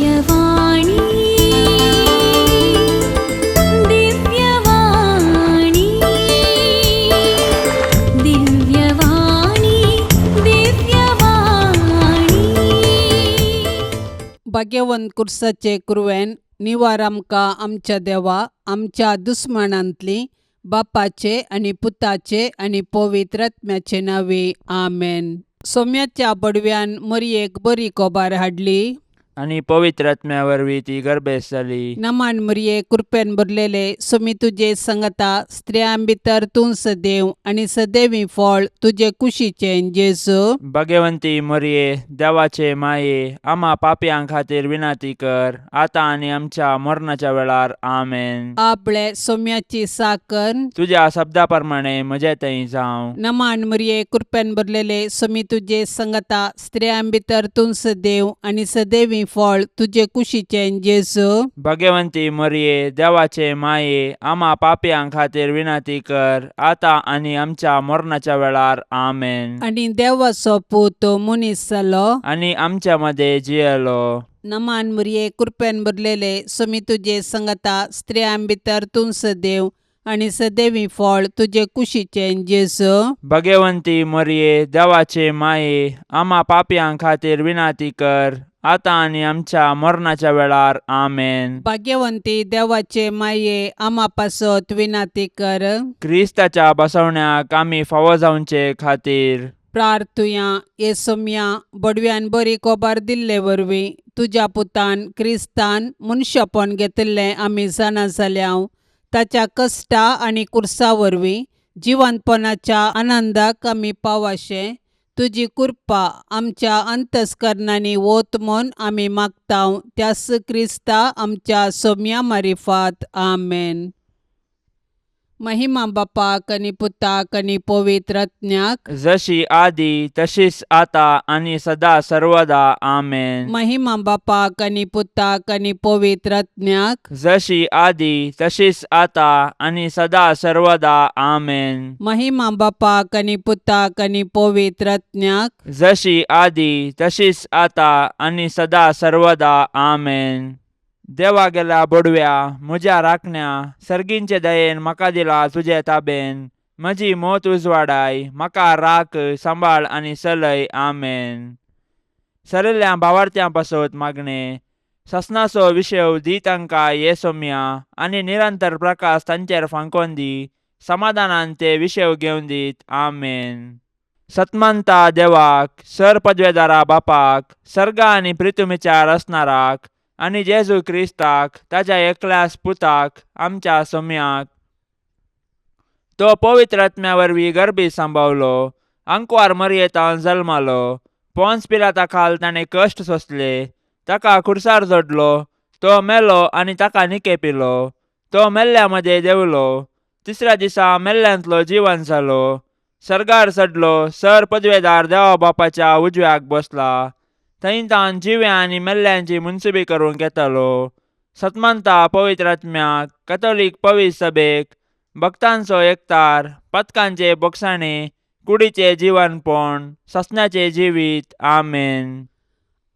दिव्यवाणी, दिव्यवाणी, दिव्यवाणी, दिव्यवाणी. भाग्यवंत कुर्साचे कुरवेन निवार आमकां आमच्या देवा आमच्या दुस्मानांतली बापाचे आनी पुताचे आनी पवित्र आत्म्याचे नांवे, आमेन. सोम्याच्या बडव्यान मरयेक बरी कोबार हाडली. आनी पवित्र आत्म्या वरवीं ती गर्भेस्त जाली. नमान मरये, कृपेन भरलेले, सोमी तुजे संगता, स्त्रियां भितर तूं सदैव आनी सदैवी फळ तुजे कुशीचें जेजू. भगवंती मरये, देवाचे माये, आम्हा पापयां खातीर विनंती कर, आतां आनी आमच्या मरणाच्या वेळार. आमेन. आपले सोम्याची साकर. तुज्या शब्दा प्रमाणे म्हजे थंय जावं. नमान मरये, कृपेन भरलेले, सोमी तुजे संगता, स्त्रियां भितर तूं सदैव आनी सदैवी फळ तुजे कुशीचें जेजू. भगवंती मरये, देवाचे माये, आम्हा पापयां खातीर विनंती कर, आतां आनी आमच्या मरणाच्या वेळार. आमेन. आनी देवाचो पूत मनीस जालो. आनी आमच्या मध्ये जियेलो. नमान मरये, कृपेन भरलेले, सोमी तुजे संगता, स्त्रियां भितर तूं सदैव आनी सदैवी फळ तुजे कुशीचें जेजू. भगवंती मरये, देवाचे माये, आम्हा पापयां खातीर विनंती कर, आतां आनी आमच्या मरणाच्या वेळार. आमेन. भाग्यवंती देवाचे माये, आमा पासत विनंती कर. क्रिस्ताच्या बसवण्याक आमी फावो जावचे खातीर. प्रार्थुया. हे सोम्या, बडव्यान बरी कोबार दिल्ले वरवीं तुज्या पुतान क्रिस्तान मनशापण घेतिल्लें आमी जाणा जाल्या. ताच्या कश्टा आनी कुर्सा वरवीं जिवंतपणाच्या आनंदाक आमी पावाशें तुजी कृपा आमच्या अंतस्करणांनी वत म्हूण आमी मागता, त्यास क्रिस्ता आमच्या सोम्या मारिफात. आमेन. महिमा बापाक आनी पुताक आनी पवित्र आत्म्याक. जशी आदी तशीच आता आनी सदा सर्वदा. आमेन. महिमा बापाक आनी पुताक आनी पवित्र आत्म्याक. जशी आदी तशीच आता आनी सदा सर्वदा. आमेन. महिमा बापाक आनी पुताक आनी पवित्र आत्म्याक. जशी आदी तशीच आता आनी सदा सर्वदा. आमेन. देवा गेल्या बोडव्या, म्हज्या राखण्या, सर्गींचे दयेन म्हाका दिला तुजे ताबेन. म्हजी मोत उजवाडाय, म्हाका राख, सांबाळ आनी चलय. आमेन. सरिल्ल्या भावार्थ्यां पासत मागणें. ससनाचो विशेव दी तांकां ये सोम्या, आनी निरंतर प्रकाश तांचेर फांकोन दी. समाधानान ते विशेव घेवन दीत. आमेन. सतमंता देवाक, सर पदवेदारा बापाक, सर्गा आनी प्रितुमीच्या रचणाराक, आनी जेजू क्रिस्ताक, ताच्या एकल्याच पुताक, आमच्या सोम्याक, तो पवित्र आत्म्या वरवीं गर्भी सांबावलो, आंकवार मरयेतान जल्मालो, पोन्स पिलाता खाल ताणें कश्ट सोंसले, ताका खुर्सार जोडलो, तो मेलो आनी ताका निकेपिलो, तो मेल्ल्या मदें देंवलो, तिसऱ्या दिसा मेल्ल्यांतलो जिवन जालो, सर्गार चडलो, सर पदवेदार देवा बापाच्या उजव्याक बसला, थंय तावन जिव्या आनी मेल्ल्यांची मुनसुबी करूंक येतालो. सतमंता पवित्र आत्म्याक, कथोलीक पवित्र सभेक, भक्तांचो एकतार, पथकांचे बोगसाणे, कुडीचे जिवनपण, ससण्याचे जिवीत. आमेन.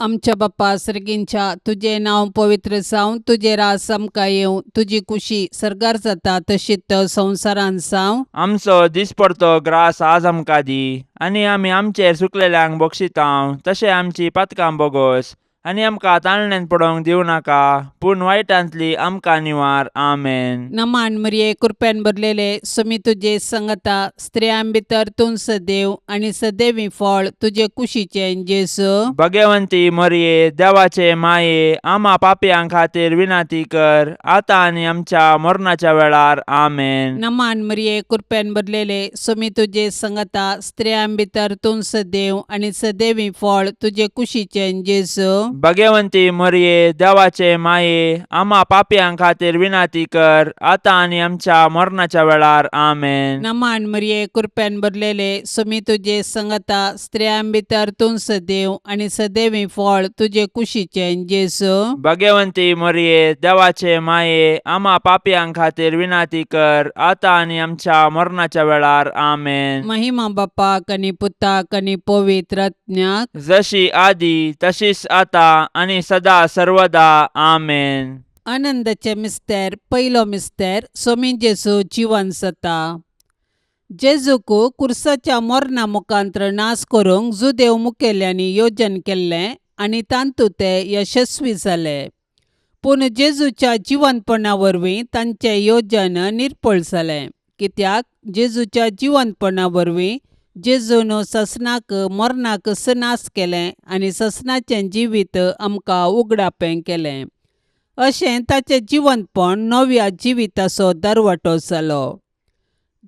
आमच्या बाप्पा सर्गींच्या, तुजें नांव पवित्र जावं, तुजें राज आमकां येवं, तुजी कुशी सर्गार जाता तशीच संवसारांत जावं. आमचो दिसपडतो ग्रास आज आमकां दी, आनी आमी आमचेर चुकलेल्यांक बक्षितांव तशें आमची पातकां बोगोस, आनी आमकां ताळण्यांत पडोवंक दिवं नाका, पूण वायटांतली आमकां निवार. आमेन. नमान मरिये, कृपेन भरलेले, सुमी तुजे संगता, स्त्रियां भितर तूं सदैव आनी सदैवी फळ तुजे कुशीचें जेजू. भगवंती मरिये, देवाचे माये, आमा पापयां खातीर विनंती कर, आतां आनी आमच्या मरणाच्या वेळार. आमेन. नमान मरिये, कृपेन भरलेले, सुमी तुजे संगता, स्त्रियां भितर तूं सदैव आनी सदैवी फळ तुजे कुशीचें जेजू. भगवंती मरिये, देवाचे माये, आमा पापयां खातीर विनंती कर, आतां आनी आमच्या मरणाच्या वेळार. आमेन. नमान मरिये, कृपेन भरलेले, सुमी तुजे संगता, स्त्रियां भितर तूं सदैव आनी सदैवी फळ तुजे कुशीचें जेजू. भगवंती मरिये, देवाचे माये, आमा पापयां खातीर विनंती कर, आतां आनी आमच्या मरणाच्या वेळार. आमेन. महिमा बापाक आनी पुताक आनी पवित्र आत्म्याक. जशी आदी तशीच आता आतां आनी सदा सर्वदा. आमेन. आनंदाचे मिस्तेर. पयलो मिस्तेर, सोमी जेजू जिवन जाता. जेजूक कुर्साच्या मरणा मुखांत्र नाश करूंक जुदेव मुखेल्यांनी योजन केल्लें आनी तातूंत ते यशस्वी जाले. पूण जेजूच्या जिवनपणा वरवीं तांचें योजन निर्फळ जालें, कित्याक जेजूच्या जिवनपणा वरवीं जेजून ससनाक मरणाक नाश केलें आनी ससनाचें जिवीत आमकां उगडापें केलें. अशें ताचें जिवनपण नव्या जिविताचो दरवटो जालो.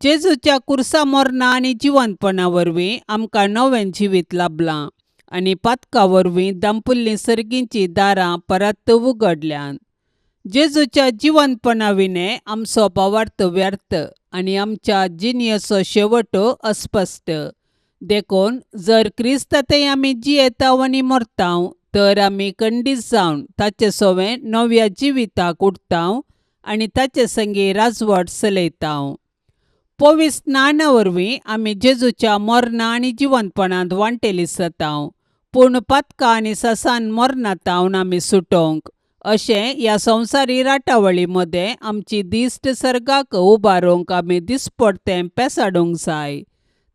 जेजूच्या कुर्सा मरणा आनी जिवनपणा वरवीं आमकां नवें जिवीत लाबलां आनी पातका वरवीं दांपुल्लीं सर्गींचीं दारां परत उगडल्यांत. जेजूच्या जिवनपणा विणें आमचो भावार्थ व्यर्थ आनी आमच्या जिणेचो शेवट अस्पश्ट. देखून जर क्रिस्तांतय आमी जियेताव आनी मरताव तर आमी खंडीत जावन ताचे सवें नव्या जिविताक उठताव आनी ताचे संगी राजवट चलयताव. पवित्र स्नाना वरवीं आमी जेजूच्या मरणा आनी जिवनपणांत वांटेली जाताव. पूण पातकां आनी ससान मरणांत आमी सुटोवंक अशें ह्या संवसारी राटावळी मदें आमची दिश्ट सर्गाक उबारूंक आमी दिसपडतें पेसाडूंक जाय.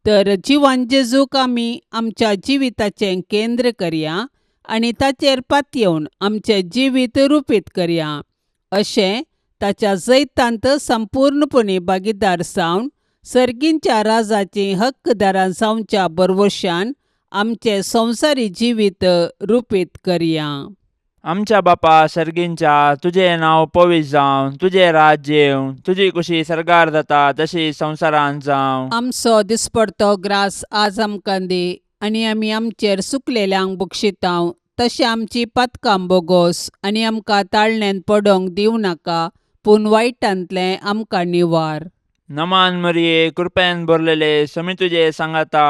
तर जिवन जेजूक आमी आमच्या जिविताचें केंद्र करया आनी ताचेर पातयेवन आमचें जिवीत रुपीत करया. अशें ताच्या जैतांत संपूर्णपणी भागीदार जावन सर्गींच्या राजाचीं हक्कदारां जावच्या भरवशान आमचें संवसारी जिवीत रुपीत करया. आमच्या बापा सर्गींच्या, तुजें नांव पवित्र जावं, तुजें राज्य येवं, तुजी कुशी सर्गार जाता तशी संवसारांत जावं. आमचो दिसपडतो ग्रास आज आमकां दी आनी आमी आमचेर सुकलेल्यांक बक्षितांव तशें आमची पातकां बोगोस आनी आमकां ताळण्यांत पडोंक दिवं नाका, पूण वायटांतलें आमकां निवार. नमान मरिये, कृपेन भरलेले, समी तुजे सांगाता,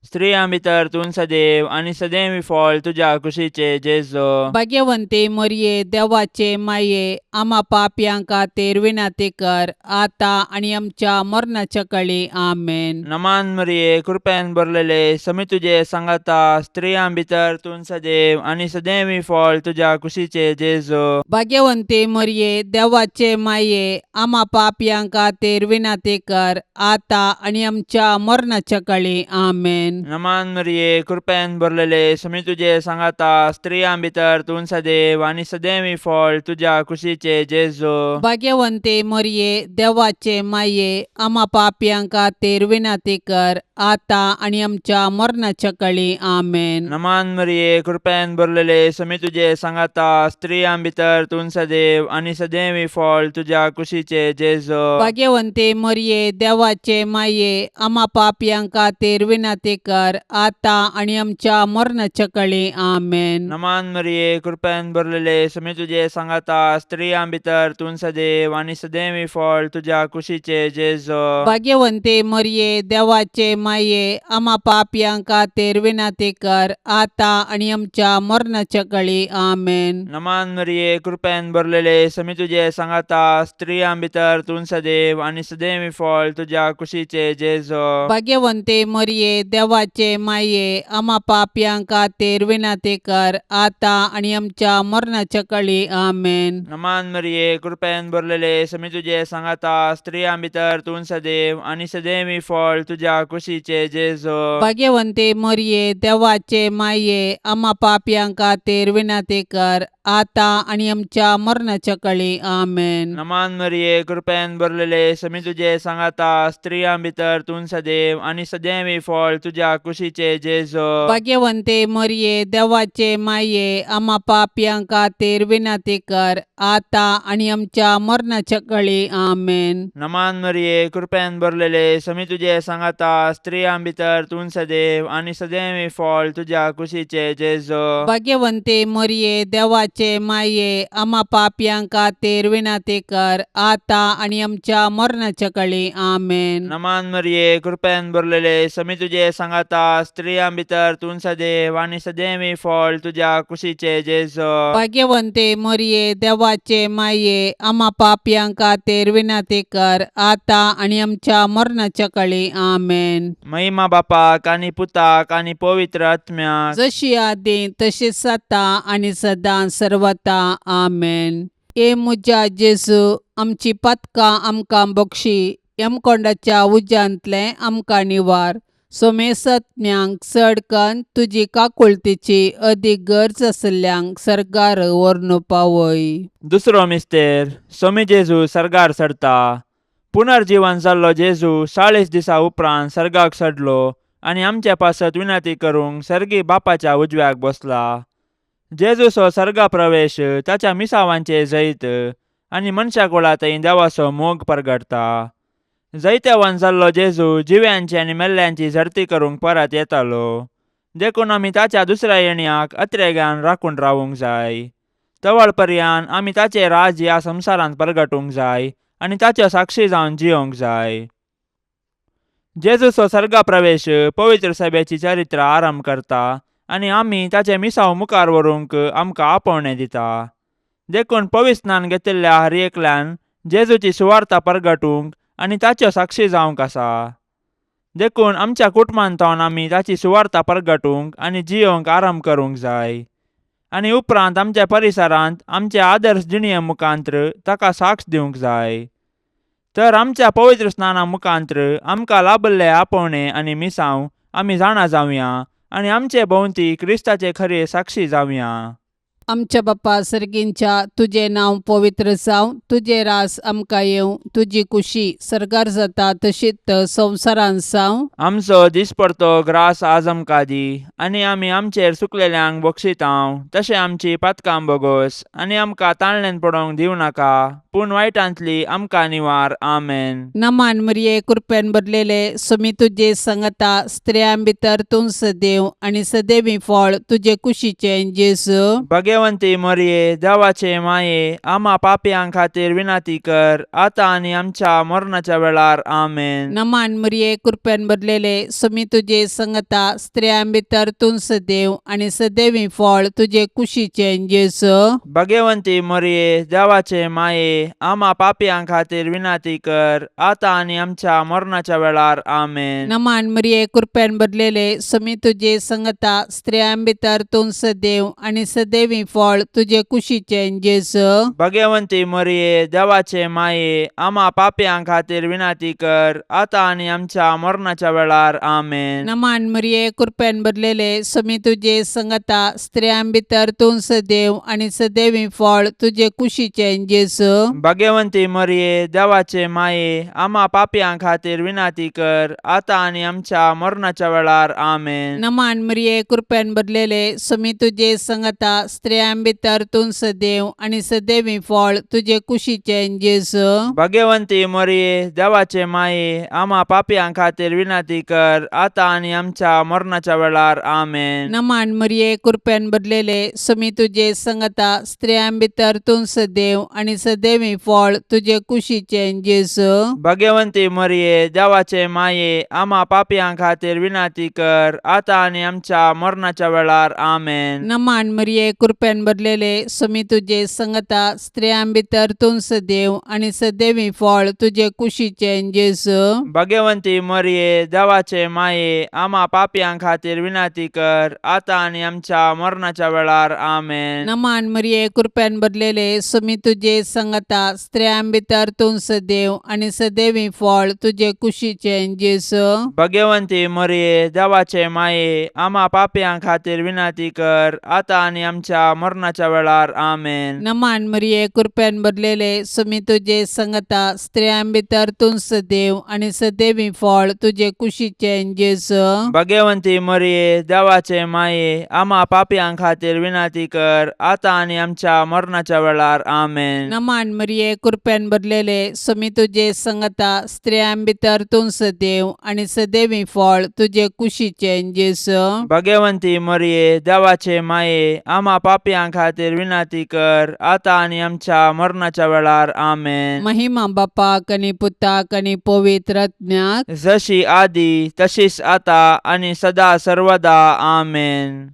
स्त्रियां भितर तूं सदैव आनी सदैव फळ तुज्या कुशीचे जेजो. भाग्यवंती मरिये, देवाचे माये, आमा पापयां खातीर विनंती कर, आतां आनी आमच्या मरणाच्या कळी. आमेन. नमान मरिये, कृपेन भरलेले, समी तुजे सांगाता, स्त्रियां भितर तूं सदैव आनी सदैव फळ तुज्या कुशीचे जेजो. भाग्यवंती मरिये, देवाचे माये, आमा पापयां खातीर विनंती कर, आतां आनी आमच्या मरणाच्या कळी. आमेन. नमान मरिये, कृपेन भरलेले, समी तुजे सांगाता, स्त्रियां भितर तूं सदैव आनी सदैव फळ तुज्या कुशीचे जेजो. भाग्यवंती मरिये, देवाचे माये, आमा पापयां खातीर विनंती कर, आतां आनी आमच्या मरणाच्या कळी. आमेन. नमान मरिये, कृपेन भरलेले, समी तुजे सांगाता, स्त्रियां भितर तूं सदैव आनी सदैव फळ तुज्या कुशीचे जेजो. भाग्यवंती मरिये, देवाचे माये, आमा पापयां खातीर विनंती कर, आतां आनी आमच्या मरणाच्या कळी. आमेन. नमान मरिये, कृपेन भरलेले, समी तुजे सांगाता, स्त्रियां भितर तूं सदैव आनी सदैव फळ तुज्या कुशीचे जेजो. भाग्यवंती मरिये, देवाचे माये, आमा पापयां खातीर विनंती कर, आतां आनी आमच्या मरणाच्या कळी. आमेन. नमान मरिये, कृपेन भरलेले, समी तुजे सांगाता, स्त्रियां भितर तूं सदैव आनी सदैव फळ तुज्या कुशीचे जेजो. भाग्यवंती मरिये, देवाचे माये, आमा पापयां खातीर विनंती कर, आतां आनी आमच्या मरणाच्या कळी. आमेन. नमान मरिये, कृपेन भरलेले, समी तुजे सांगाता, स्त्रियां भितर तूं सदैव आनी सदैव फळ तुज्या कुशीचे जेजो. भाग्यवंती मरिये, देवाचे माये, आमा पापयां खातीर विनंती कर, आतां आनी आमच्या मरणाच्या कळी. आमेन. नमान मरिये, कृपेन भरलेले, समी तुजे सांगाता, स्त्रियां भितर तूं सदैव आनी सदैव फळ तुज्या कुशीचे जेजो. भाग्यवंती मरिये, देवाचे माये, आमा पापयां खातीर विनंती कर, आतां आनी आमच्या मरणाच्या कळी. आमेन. नमान मरिये, कृपेन भरलेले, समी तुजे सांगाता, स्त्रियां भितर तूं सदैव आनी सदैव फळ तुज्या कुशीचे जेजो. भाग्यवंती मरिये, देवाचे देवाचे माये आमा पापयां खातीर विनंती कर आतां आनी आमच्या मरणाच्या कळी. आमेन. नमान मरिये, कृपेन भरलेले, समी तुजे सांगाता, स्त्रियां भितर तूं सदैव आनी सदैवी फळ तुज्या कुशीचे जेजो. भाग्यवंते मरिये, देवाचे माये, आमा पापयां खातीर विनंती कर आतां आनी आमच्या मरणाच्या कळी. आमेन. महिमा बापाक आनी पुताक आनी पवित्र आत्म्याक. जशी आदी तशीच आतां आनी सदां सर्वता. आमेन. ए म्हज्या जेजू, आमची पातकां आमकां बक्षी, यमकोंडाच्या उज्यांतलें आमकां निवार, सोमेसत्म्यांक चड कन्न तुजी काकुळतीची अदीक गरज आशिल्ल्यांक सर्गार व्हरून पावय. दुसरो मिस्तेर, सोमी जेजू सर्गार चडता. पुनर्जीवन जाल्लो जेजू 40 दिसा उपरांत सर्गाक चडलो आनी आमचे पासत विनंती करूंक सर्गी बापाच्या उजव्याक बसला. जेजूचो सर्गा प्रवेश ताच्या मिसावांचे जैत आनी मनशा कुळा थंय देवाचो मोग परगटता. जैतेवान जाल्लो जेजू जिव्यांची आनी मेल्ल्यांची झडती करूंक परत येतालो, देखून आमी ताच्या दुसऱ्या येण्याक अत्रेगान राखून रावूंक जाय. तवळ पर्यान आमी ताचें राज ह्या संवसारांत परगटूंक जाय आनी ताच्यो साक्षी जावन जियोंक जाय. जेजूचो सर्गा प्रवेश पवित्र सभेची चरित्र आरंभ करता आनी आमी ताचें मिसांव मुखार व्हरूंक आमकां आपोवणें दिता. देखून पवित्र स्नान घेतिल्ल्या हर एकल्यान जेजूची सुवार्ता परगटूंक आनी ताच्यो साक्षी जावंक आसा. देखून आमच्या कुटुंबांत आमी ताची सुवार्ता परगटूंक आनी जियोंक आरंभ करूंक जाय आनी उपरांत आमच्या परिसरांत आमचे आदर्श जिणये मुखांत्र ताका साक्ष दिवंक जाय. तर आमच्या पवित्र स्नाना मुखांत्र आमकां लाभल्ले आपोवणें आनी मिसांव आमी जाणा जावया आनी आमचे भोंवती क्रिस्ताचे खरे साक्षी जावया. आमच्या बाप्पा सर्गींच्या, तुजें नांव पवित्र जावं, तुजें रास आमकां येवं, तुजी कुशी सर्गार जाता तशीच संवसारांत जावं. आमचो दिसपडतो ग्रास आज आमकां दी आनी आमी आमचेर सुकलेल्यांक बक्षितांव तशें आमची पातकां बोगोस आनी आमकां ताळण्यान पडोवंक दिवं नाका, पूण वायटांतली आमकां निवार. आमेन. नमान मरिये, कृपेन भरलेले, सुमी तुजे संगता, स्त्रियां भितर तूं सदैव आनी सदैवी फळ तुजे कुशीचें जेजू. भगवंती मरिये, देवाचे माये, आमा पापयां खातीर विनंती कर आतां आनी आमच्या मरणाच्या वेळार. आमेन. नमान मरिये, कृपेन भरलेले, सुमी तुजे संगता, स्त्रियां भितर तूं सदैव आनी सदैवी फळ तुजे कुशीचें जेजू. भगवंती मरिये, देवाचे माये, आमा पापयां खातीर विनंती कर आतां आनी आमच्या मरणाच्या वेळार. आमेन. नमान मरिये, कृपेन भरलेले, सुमी तुजे संगता, स्त्रियां भितर तूं सदैव आनी सदैवी फळ तुजे कुशीचें जेजू. भगवंती मरिये, देवाचे माये, आमा पापयां खातीर विनंती कर आतां आनी आमच्या मरणाच्या वेळार. आमेन. नमान मरिये, कृपेन भरलेले, सुमी तुजे संगता, स्त्रियां भितर तूं सदैव आनी सदैवी फळ तुजे कुशीचें जेजू. भगवंती मरिये, देवाचे माये, आमा पापयां खातीर विनंती कर आतां आनी आमच्या मरणाच्या वेळार. आमेन. नमान मरिये, कृपेन भरलेले, सुमी तुजे संगता, स्त्रियां भितर तूं सदैव आनी सदैवी फळ तुजे कुशीचें जेजू. भगवंती मरिये, देवाचे माये, आमा पापयां खातीर विनंती कर आतां आनी आमच्या मरणाच्या वेळार. आमेन. नमान मरिये, कृपेन भरलेले, सुमी तुजे संगता, स्त्रियां भितर तूं सदैव आनी सदैवी फळ तुजे कुशीचें जेजू. भगवंती मरिये, देवाचे माये, आमा पापयां खातीर विनंती कर आतां आनी आमच्या मरणाच्या वेळार. आमेन. नमान मरिये, कृपेन भरलेले, सुमी तुजे संगता, स्त्रियां भितर तूं सदैव आनी सदैवी फळ तुजे कुशीचें जेजू. भगवंती मरिये, देवाचे माये, आमा पापयां खातीर विनंती कर आतां आनी आमच्या मरणाच्या वेळार. आमेन. नमान मरिये, कृपेन भरलेले, सुमी तुजे संगता, स्त्रियां भितर तूं सदैव आनी सदैवी फळ तुजे कुशीचें जेजू. भगवंती मरिये, देवाचे माये, आमा पापयां खातीर विनंती कर आतां आनी आमच्या मरणाच्या वेळार. आमेन. नमान मरिये, कृपेन भरलेले, सुमी तुजे संगता, स्त्रियां भितर तूं सदैव आनी सदैवी फळ तुजे कुशीचें जेजू. भगवंती मरिये, देवाचे माये, आमा पापयां खातीर विनंती कर आतां आनी आमच्या मरणाच्या वेळार. आमेन. नमान मरिये, कृपेन भरलेले, सुमी तुजे संगता, स्त्रियां भितर तूं सदैव आनी सदैवी फळ तुजे कुशीचें जेजू. भगवंती मरिये, देवाचे माये, आमा पापयां पापयां खातीर विनंती कर आतां आनी आमच्या मरणाच्या वेळार. आमेन. महिमा बापाक आनी पुताक आनी पवित्र आत्म्याक. जशी आदी तशीच आतां आनी सदा सर्वदा. आमेन.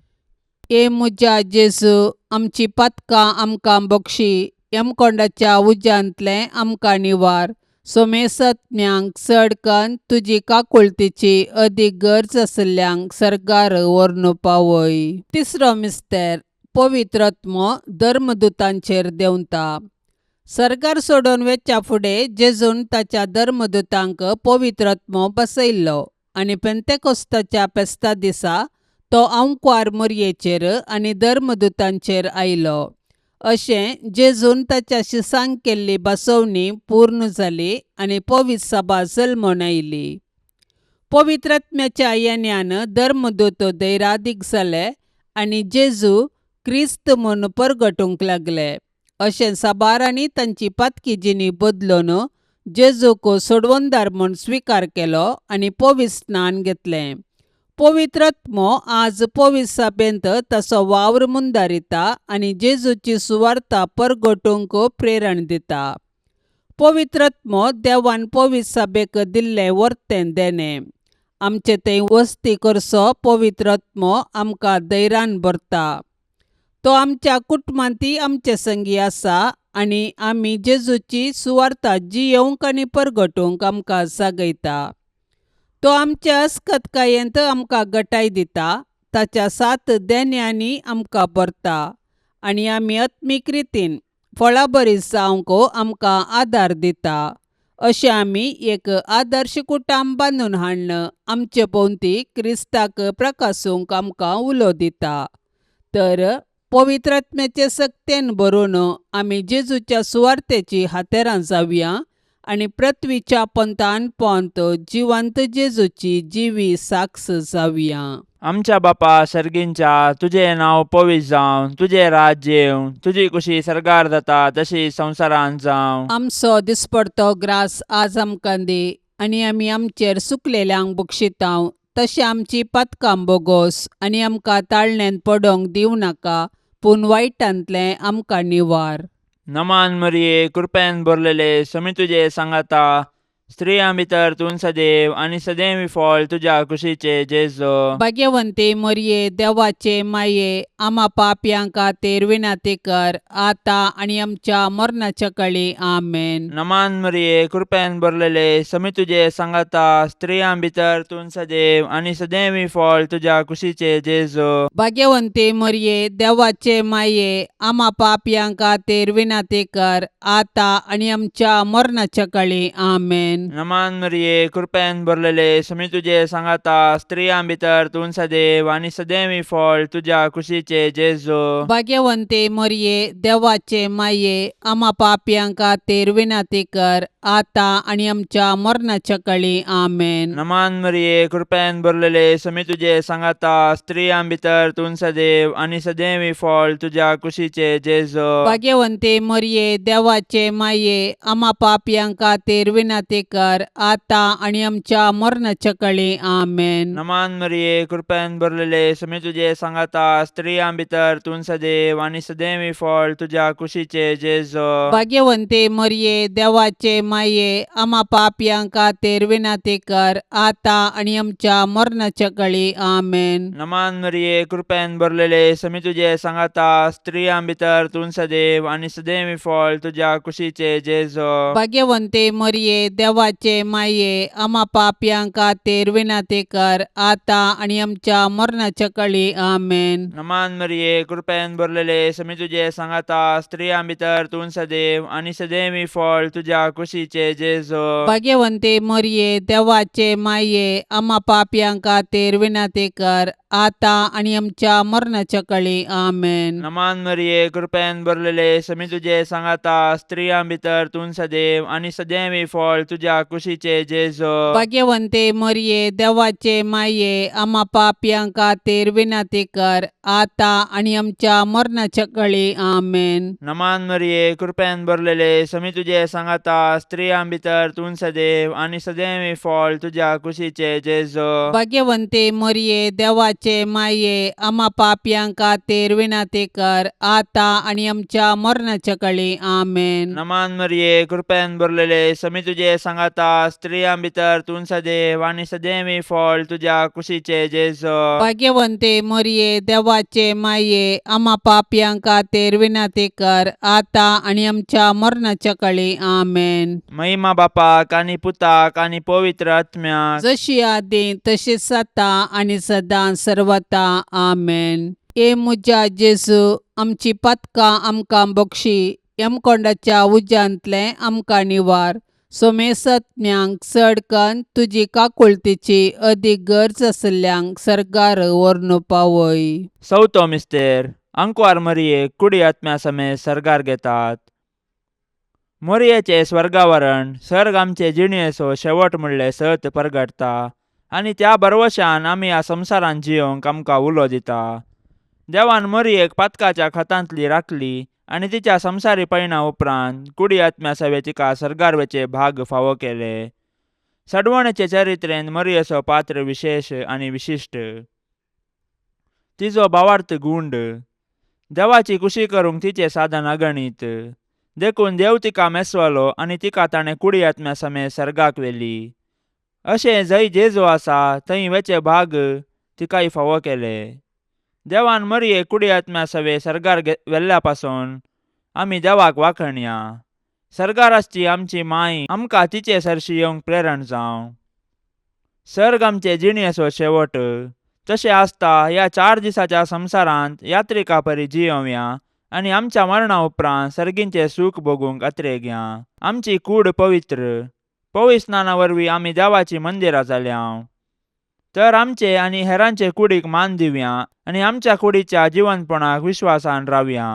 ए म्हज्या जेजू, आमची पातकां आमकां बक्षी, यमकोंडाच्या उज्यांतलें आमकां निवार, सोमेसत्म्यांक चड कन्न तुजी काकुळतीची अदीक गरज आशिल्ल्यांक सर्गार व्हरून पावय. तिसरो मिस्तेर, पवित्र आत्मो धर्मदुतांचेर देंवता. सर्गार सोडून वेच्या फुडें जेजून ताच्या धर्मदुतांक पवित्र आत्मो बसयल्लो आनी पेंतेकोस्ताच्या फेस्ता दिसा तो आंकवार मोरयेचेर आनी धर्मदुतांचेर आयलो. अशें जेजून ताच्या शिसांक केल्ली बसवणी पूर्ण जाली आनी पवित्र सभा जल्मून आयली. पवित्र आत्म्याच्या येण्यान धर्मदूत धैरादीक जाले आनी जेजू क्रिस्त म्हूण परगटूंक लागले. अशें साबारांनी तांची पातकी जिणी बदलून जेजूक सोडवणदार म्हूण स्विकार केलो आनी पवित्र स्नान घेतलें. पवित्र आत्मो आज पवित्र सभेंत ताचो वावर मुंदारिता आनी जेजूची सुवार्ता परगटूंक प्रेरण दिता. पवित्र आत्मो देवान पवित्र सभेक दिल्लें वर्तें देणें. आमचे थंय वस्ती करचो पवित्र आत्मो आमकां धैर्यान भरता. तो आमच्या कुटुंबांतय आमचे संगी आसा आनी आमी जेजूची सुवार्ता जियेवंक आनी परगटूंक आमकां जागयता. तो आमच्या अस्कतकायेंत आमकां गटाय दिता, ताच्या सात देण्यांनी आमकां भरता आनी आमी आत्मीक रितीन फळाबरी जावंक आमकां आदार दिता. अशें आमी एक आदर्श कुटुंब बांदून हाडून आमचे भोंवती क्रिस्ताक प्रकासूंक आमकां उलो दिता. तर पवित्र आत्म्याचे सक्तेन भरून आमी जेजूच्या सुवार्तेची हातेरां जावया आनी पृथ्वीच्या पंथान पोंत जिवंत जेजूची जिवी साक्ष जावया. आमच्या बापा सर्गींच्या, तुजें नांव पवित्र जावं, तुजें राज्य येवं, तुजी कुशी सर्गार जाता तशी संवसारांत जावं. आमचो दिसपडतो ग्रास आज आमकां दी आनी आमी आमचेर सुकलेल्यांक बक्षितांव तशें आमची पातकां बोगोस आनी आमकां ताळण्यांत पडोंक दिवं नाका, पूण वायटांतलें आमकां निवार. नमान मरिये, कृपेन भरलेले, समी तुजे सांगाता, स्त्रियां भितर तूं सदैव आनी सदैव फळ तुज्या कुशीचे जेजू. भाग्यवंती मरिये, देवाचे माये, आमा पापयां खातीर विनंती कर आतां आनी आमच्या मरणाच्या कळी. आमेन. नमान मरिये, कृपेन भरलेले, समी तुजे सांगाता, स्त्रियां भितर तूं सदैव आनी सदैव फळ तुज्या कुशीचे जेजू. भाग्यवंती मरिये, देवाचे माये, आमा पापयां खातीर विनंती कर आतां आनी आमच्या मरणाच्या कळी. आमेन. नमान मरिये, कृपेन भरलेले, समी तुजे सांगाता, स्त्रियां भितर तूं सदैव आनी सदैव फळ तुज्या कुशीचे जेजू. भाग्यवंती मरिये, देवाचे माये, आमा पापयां खातीर विनंती कर आतां आनी आमच्या मरणाच्या कळी. आमेन. नमान मरिये, कृपेन भरलेले, समी तुजे सांगाता, स्त्रियां भितर तूं सदैव आनी सदैव फळ तुज्या कुशीचे जेजू. भाग्यवंती मरिये, देवाचे माये, आमा पापयां खातीर विनंती कर आतां आनी आमच्या मरणाच्या कळी. आमेन. नमान मरिये, कृपेन भरलेले, समी तुजे सांगाता, स्त्रियां भितर तूं सदैव आनी सदैव फळ तुज्या कुशीचे जेजू. भाग्यवंती मरिये, देवाचे माये, आमा पापयां खातीर विनंती कर आतां आनी आमच्या मरणाच्या कळी. आमेन. नमान मरिये, कृपेन भरलेले, समी तुजे सांगाता, स्त्रियां भितर तूं सदैव आनी सदैव फळ तुज्या कुशीचे जेजू. भाग्यवंती मरिये, देवाचे माये, आमा पापयां खातीर विनंती कर आतां आनी आमच्या मरणाच्या कळी. आमेन. नमान मरिये, कृपेन भरलेले, समी तुजे सांगाता, स्त्रियां भितर तूं सदैव आनी सदैव फळ तुज्या कुशीचे जेजू. भाग्यवंती मरिये, देवाचे माये, आमा पापयां खातीर विनंती कर आतां आनी आमच्या मरणाच्या कळी. आमेन. नमान मरिये, कृपेन भरलेले, समी तुजे सांगाता, स्त्रियां भितर तूं सदैव आनी सदैव फळ तुज्या तुज्या कुशीचे जेजो. भाग्यवंते मरिये, देवाचे माये, आमा पापयां खातीर विनंती कर, आतां आनी आमच्या मरणाच्या कळी. आमेन. नमान मरिये, कृपेन भरलेले, समी तुजे सांगाता, स्त्रियां भितर तूं सदैव आनी सदैव फळ तुज्या कुशीचे जेजो. भाग्यवंते मरिये, देवाचे माये, आमा पापयां खातीर विनंती कर, आतां आनी आमच्या मरणाच्या कळी. आमेन. नमान मरिये, कृपेन भरलेले, समी तुजे सांगाता, स्त्रियां भितर तूं सदैव आनी सदैव फळ तुज्या कुशीचे जेजो. भाग्यवंते मरिये, देवाचे माये, आमा पापयां खातीर विनंती कर, आतां आनी आमच्या मरणाच्या कळी. आमेन. महिमा बापाक आनी पुताक आनी पवित्र आत्म्याक. जशी आदी तशीच आतां आनी सदां सर्वता. आमेन. हे म्हज्या जेजू, आमची पातकां आमकां बक्षी, यमकोंडाच्या उज्यांतलें आमकां निवार, सोमेसत्म्यांक चड कन्न तुजी काकुळतीची अदीक गरज आशिल्ल्यांक सर्गार व्हरून पावय. चवथो मिस्तेर. आंकवार मरियेक कुडी आत्म्या समेत सर्गार घेतात. मोरयेचें स्वर्गावरण सर्ग आमचे जिणेचो शेवट म्हणलें सत परगटता आनी त्या भरवशान आमी ह्या संवसारांत जियोंक आमकां उलो दिता. देवान मोरयेक पातकाच्या खतांतली राखली आनी तिच्या संवसारी पयणा उपरांत कुडी आत्म्या सवे तिका सर्गार वचे भाग फावो केले. सडवणेचे चरित्रेन मोरयेचो पात्र विशेश आनी विशिश्ट. तिजो भावार्थ गुंड. देवाची कुशी करूंक तिचें साधन अगणीत. देखून देव तिका मेसवलो आनी तिका ताणें कुडी आत्म्या समेत सर्गाक व्हेली. अशें जंय जेजू आसा थंय वेचे भाग तिकाय फावो केले. देवान मरियेक कुडी आत्म्या सवे सर्गार व्हेल्ल्या पासून आमी देवाक वाखणया. सर्गार आसची आमची माय आमकां तिचे सरशी येवंक प्रेरण जावं. सर्ग आमचे जिणेचो शेवट. तशें आसता ह्या 4 दिसाच्या संवसारांत यात्रिका परी जियोवया आनी आमच्या मरणा उपरांत सर्गींचें सूख भोगूंक अत्रेगया. आमची कूड पवित्र. पवित्र स्नाना वरवीं आमी देवाचीं मंदिरां जाल्या. तर आमचे आनी हेरांचे कुडीक मान दिवया आनी आमच्या कुडीच्या जिवनपणाक विश्वासान रावया.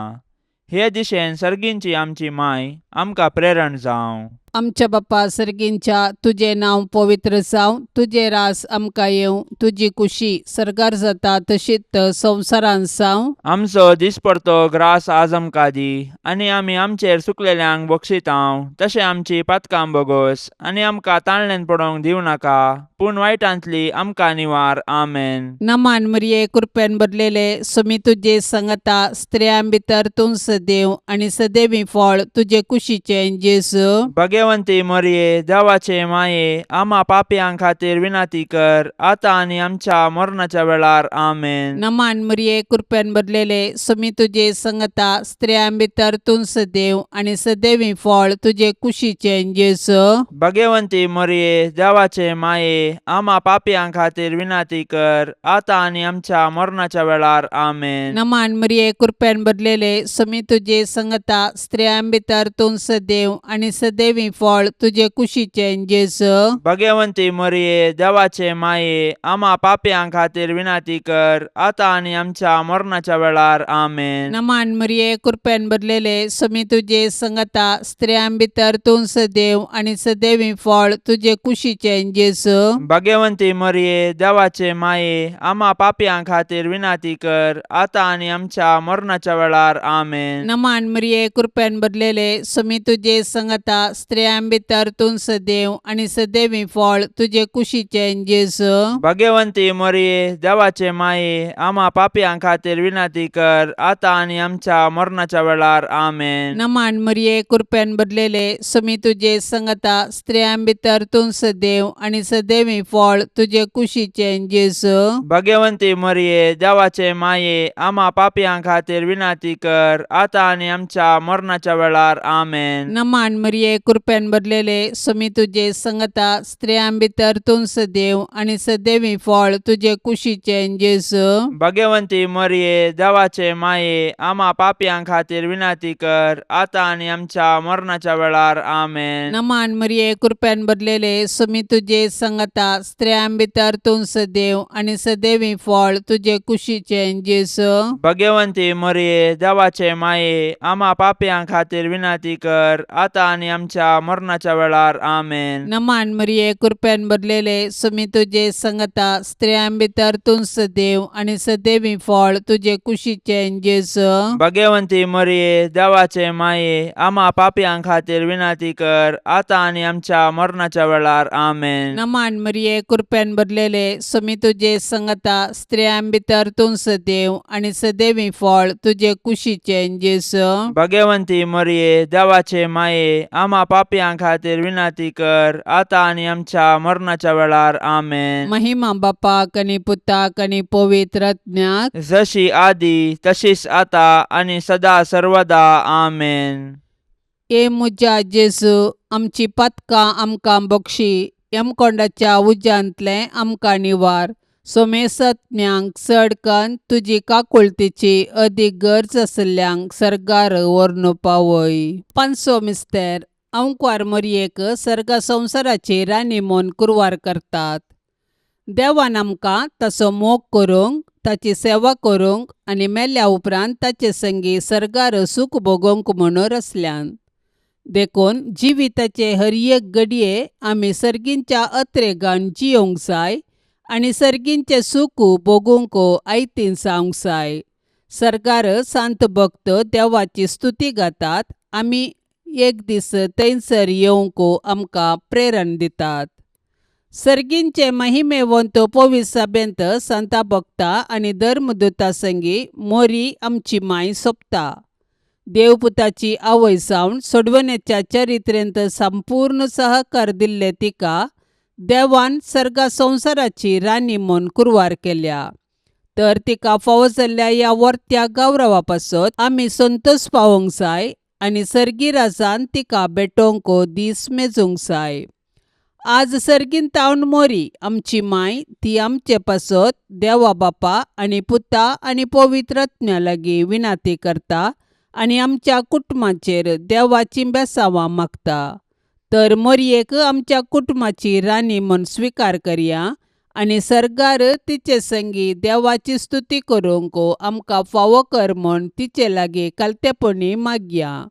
हे दिशेन सर्गींची आमची माय आमकां प्रेरण जावं. आमच्या बापा सर्गींच्या, तुजें नांव पवित्र जावं, तुजें रास आमकां येवं, तुजी कुशी सर्गार जाता तशीच संवसारांत जावं. आमचो दिसपडतो ग्रास आज आमकां दी आनी आमी आमचेर चुकलेल्यांक बक्षितांव तशें आमची पातकां बोगोस आनी आमकां ताणल्यान पडोवंक दिवं नाका, पूण वायटांतली आमकां निवार. आमेन. नमान मरिये, कृपेन भरलेले, सुमी तुजे संगता, स्त्रियां भितर तूं सदैव आनी सदैवी फळ तुजे कुशीचें जेजू. भगवंती मरिये, देवाचे माये, आमा पापयां खातीर विनंती कर, आतां आनी आमच्या मरणाच्या वेळार. आमेन. नमान मरिये, कृपेन भरलेले, सुमी तुजे संगता, स्त्रियां भितर तूं सदैव आनी सदैवी फळ तुजे कुशीचें जेजू. भगवंती मरिये, देवाचे माये, आमा पापयां खातीर विनंती कर, आतां आनी आमच्या मरणाच्या वेळार. आमेन. नमान मरिये, कृपेन भरलेले, सुमी तुजे संगता, स्त्रियां भितर तूं सदैव आनी सदैवी फळ तुजे कुशीचें जेजू. भगवंती मरिये, देवाचे माये, आमा पापयां खातीर विनंती कर, आतां आनी आमच्या मरणाच्या वेळार. आमेन. नमान मरिये, कृपेन भरलेले, सुमी तुजे संगता, स्त्रियां भितर तूं सदैव आनी सदैवी फळ तुजे कुशीचें जेजू. भगवंती मरिये, देवाचे माये, आमा पापयां खातीर विनंती कर, आतां आनी आमच्या मरणाच्या वेळार. आमेन. नमान मरिये, कृपेन भरलेले, सुमी तुजे संगता, स्त्रियां भितर तूं सदैव आनी सदैवी फळ तुजे कुशीचें जेजू. भगवंती मरिये, देवाचे माये, आमा पापयां खातीर विनंती कर, आतां आनी आमच्या मरणाच्या वेळार. आमेन. नमान मरिये, कृपेन भरलेले, सुमी तुजे संगता, स्त्रियां भितर तूं सदैव आनी सदैवी फळ तुजे कुशीचें जेजू. भगवंती मरिये, देवाचे माये, आमा पापयां खातीर विनंती कर, आतां आनी आमच्या मरणाच्या वेळार. आमेन. नमान मरिये, कृपेन भरलेले, सुमी तुजे संगता, स्त्रियां भितर तूं सदैव आनी सदैवी फळ तुजे कुशीचें जेजू. भगवंती मरिये, देवाचे माये, आमा पापयां खातीर विनंती कर, आतां आनी आमच्या मरणाच्या वेळार. आमेन. नमान मरिये, कृपेन भरलेले, सुमी तुजे संगता, स्त्रियां भितर तूं सदैव आनी सदैवी फळ तुजे कुशीचें जेजू. भगवंती मरिये, देवाचे माये, आमा पापयां खातीर विनंती कर, आतां आनी आमच्या आमच्या मरणाच्या वेळार. आमेन. नमान मरिये, कृपेन भरलेले, सुमी तुजे संगता, स्त्रियां भितर तूं सदैव आनी सदैवी फळ तुजे कुशीचें जेजू. भगवंती मरिये, देवाचे माये, आमा पापयां खातीर विनंती कर, आतां आनी आमच्या मरणाच्या वेळार. आमेन. नमान मरिये, कृपेन भरलेले, सुमी तुजे संगता, स्त्रियां भितर तूं सदैव आनी सदैवी फळ तुजे कुशीचें जेजू. भगवंती मरिये, देवाचे माये, आमा पापयां खातीर विनंती कर, आतां आनी आमच्या मरणाच्या वेळार. आमेन. महिमा बापाक आनी पुताक आनी पवित्र आत्म्याक. जशी आदी तशीच आता आनी सदा सर्वदा. आमेन. ए म्हज्या जेजू, आमची पातकां आमकां बक्षी, यमकोंडाच्या उज्यांतलें आमकां निवार, सोमेसत्म्यांक चड कन्न तुजी काकुळतीची अदीक गरज आशिल्ल्यांक सर्गार व्हरून पावय. पांचसो मिस्तेर. अंकवार मोरयेक सर्ग संवसाराची राणी म्हूण कुरवार करतात. देवान आमकां ताचो मोग करूंक, ताची सेवा करूंक आनी मेल्या उपरांत ताचे संगी सर्गार सूख भोगोवंक म्हणून रचल्यान. देखून जिविताचे हर एक घडये आमी सर्गींच्या अत्रेगान जियोंक जाय आनी सर्गींचें सूख भोगूंक आयतीन जावंक जाय. सर्गार सांत भक्त देवाची स्तुती गातात, आमी एक दीस थंयसर येवंक आमकां प्रेरण दितात. सर्गींचे महिमेवंत पवित्र सभेंत संता भक्ता आनी धर्मदूता संगी मोरी आमची माय सोंपता. देवपुताची आवय जावन सोडवण्याच्या चरित्रेंत संपूर्ण सहकार दिल्ले तिका देवान सर्गा संवसाराची राणी म्हूण कुरवार केल्या. तर तिका फावो जाल्ल्या ह्या वर्त्या गौरवा पासत आमी संतोश पावोवंक जाय आनी सर्गी राजान तिका भेटोवंक दीस मेजूंक जाय. आज सर्गीन तावन मोरी आमची माय ती आमचे पासत देवा बापा आनी पुता आनी पवित्र आत्म्या लागीं विनाती करता आनी आमच्या कुटुंबाचेर देवाची बेसांवां मागता. तर मोरयेक आमच्या कुटुंबाची राणी म्हूण स्विकार करया आनी सर्गार तिचे संगी देवाची स्तुती करूंक आमकां फावो कर म्हूण तिचे लागीं कालतेपणी मागया.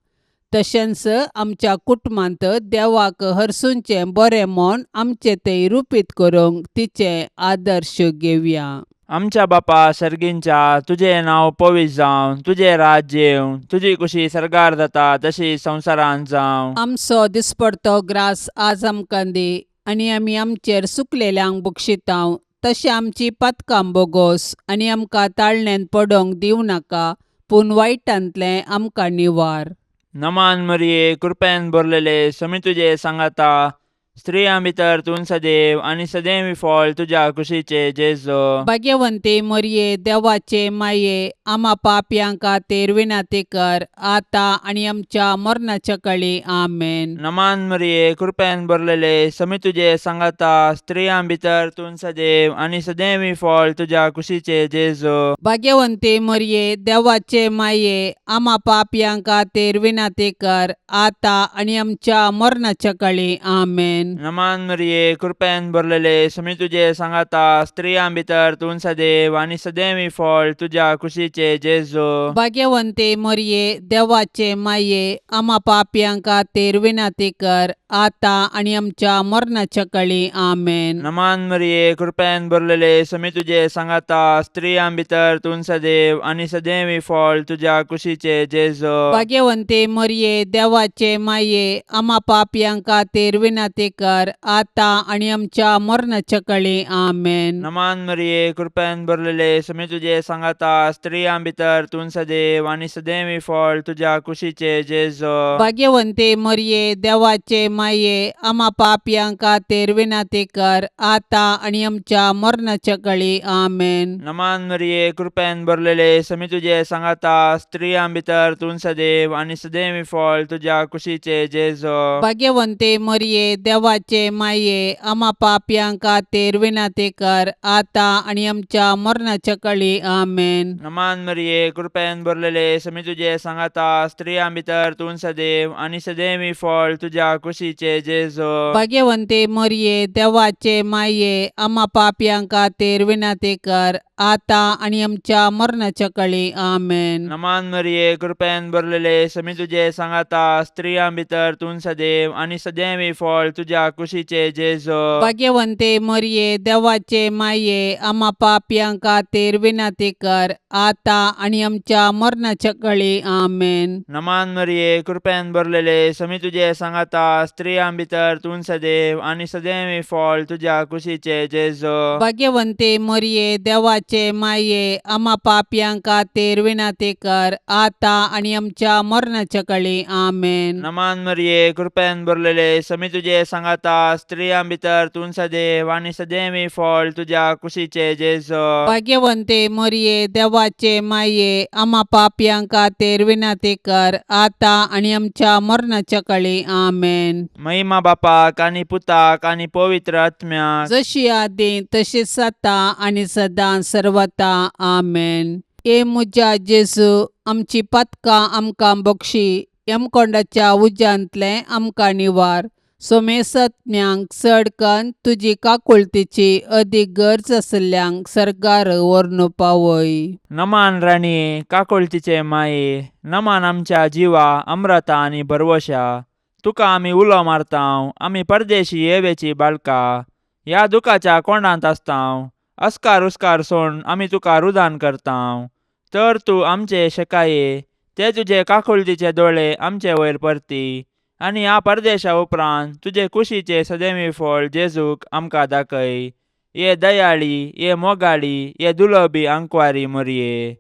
तशेंच आमच्या कुटुंबांत देवाक हरसूंचें बरें म्हूण आमचें तें रुपीत करूंक तिचें आदर्श घेवया. आमच्या बापा सर्गींच्या, तुजें नांव पवित्र जावं, तुजें राज्य येवं, तुजी कुशी सर्गार जाता तशी संवसारांत जावं. आमचो दिसपडतो ग्रास आज आमकां दी आनी आमी आमचेर सुकलेल्यांक बक्षितांव तशें आमची पातकां बोगोस आनी आमकां ताळण्यांत पडोवंक दिवं नाका, पूण वायटांतलें आमकां निवार. नमान मरिये, कृपेन भरलेले, समी तुजे सांगाता, स्त्रियां भितर तूं सदैव आनी सदैव फळ तुज्या कुशीचे जेजो. भाग्यवंती मोरये, देवाचे माये, आमा पापयां खातीर विनंती कर, आतां आनी आमच्या मरणाच्या कळी. आमेन. नमान मरिये, कृपेन भरलेले, समी तुजे सांगाता, स्त्रियां भितर तूं सदैव आनी सदैव फळ तुज्या कुशीचे जेजो. भाग्यवंती मोरये, देवाचे माये, आमा पापयां खातीर विनंती कर, आतां आनी आमच्या मरणाच्या कळी. आमेन. नमान मरिये, कृपेन भरलेले, समी तुजे सांगाता, स्त्रियां भितर तूं सदैव आनी सदैव फळ तुज्या कुशीचे जेजो. भाग्यवंती मोरये, देवाचे माये, आमा पापयां खातीर विनंती कर, आतां आनी आमच्या मरणाच्या कळी. आमेन. नमान मरिये, कृपेन भरलेले, समी तुजे सांगाता, स्त्रियां भितर तूं सदैव आनी सदैव फळ तुज्या कुशीचे जेजो. भाग्यवंती मोरये, देवाचे माये, आमा पापयां खातीर विनंती कर, आतां आनी आमच्या मरणाच्या कळी. आमेन. नमान मरिये, कृपेन भरलेले, समी तुजे सांगाता, स्त्रियां भितर तूं सदैव आनी सदैव फळ तुज्या कुशीचे जेजो. भाग्यवंती मोरये, देवाचे माये, आमा पापयां खातीर विनंती कर, आतां आनी आमच्या मरणाच्या कळी. आमेन. नमान मरिये, कृपेन भरलेले, समी तुजे सांगाता, स्त्रियां भितर तूं सदैव आनी सदैव फळ तुज्या कुशीचे जेजो. भाग्यवंती मोरये, देवाचे माये, आमा पापयां खातीर विनंती कर, आतां आनी आमच्या मरणाच्या कळी. आमेन. नमान मरिये, कृपेन भरलेले, समी तुजे सांगाता, स्त्रियां भितर तूं सदैव आनी सदैव फळ तुज्या कुशीचे जेजो. भाग्यवंती मोरये, देवाचे माये, आमा पापयां खातीर विनंती कर, आतां आनी आमच्या मरणाच्या काळी. आमेन. नमान मरिये, कृपेन भरलेले, समी तुजे सांगाता, स्त्रियां भितर तूं सदैव आनी सदैवी फळ तुज्या कुशीचे जेजो. भाग्यवंते मरिये, देवाचे माये, आमा पापयां खातीर विनंती कर, आतां आनी आमच्या मरणाच्या काळी. आमेन. नमान मरिये, कृपेन भरलेले, समी तुजे सांगाता, स्त्रियां भितर तूं सदैव आनी सदैवी फळ तुज्या कुशीचे जेजो. भाग्यवंते मरिये, देवाचे माये, आमा पापयां खातीर विनंती कर, आतां आनी आमच्या मरणाच्या काळी. आमेन. नमान मरिये, कृपेन भरलेले, समी तुजे सांगाता, स्त्रियां भितर तूं सदैव आनी सदैवी फळ तुज्या कुशीचे जेजो. भाग्यवंते मरिये, देवाचे माये, आमा पापयां खातीर विनंती कर, आतां आनी आमच्या मरणाच्या काळी. आमेन. महिमा बापाक आनी पुताक आनी पवित्र आत्म्याक. जशी आदी तशीच आतां आनी सदां सर्वता. आमेन. ए म्हज्या जेजू, आमची पातकां आमकां बक्षी, यमकोंडाच्या उज्यांतलें आमकां निवार, सोमेसज्ञांक चड कन्न तुजी काकुळतीची अदीक गरज आशिल्ल्यांक सर्गार व्हरून पावय. नमान राणये, काकुळतीचे माये, नमान आमच्या जिवा अम्रता आनी भरवशा, तुका आमी उलो मारतांव, आमी परदेशी येवेची बाळका, ह्या दुखाच्या कोंडांत आसतांव, अस्कार उस्कार सोड आमी तुका रुदान करतांव, तर तूं आमचे शेकाये ते तुजे काकुळतीचे दोळे आमचे वयर परती आनी ह्या परदेशा उपरांत तुजे कुशीचे सदैवी फळ जेजूक आमकां दाखय. ये दयाळी, ये मोगाळी, ये दुलबी आंकवारी मोरये,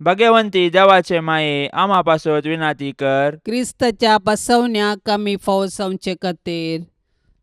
भगवंती देवाचे माये, आमा पासत विनाती कर. क्रिस्ताच्या बसवण्याक आमी फावो जावचे खातीर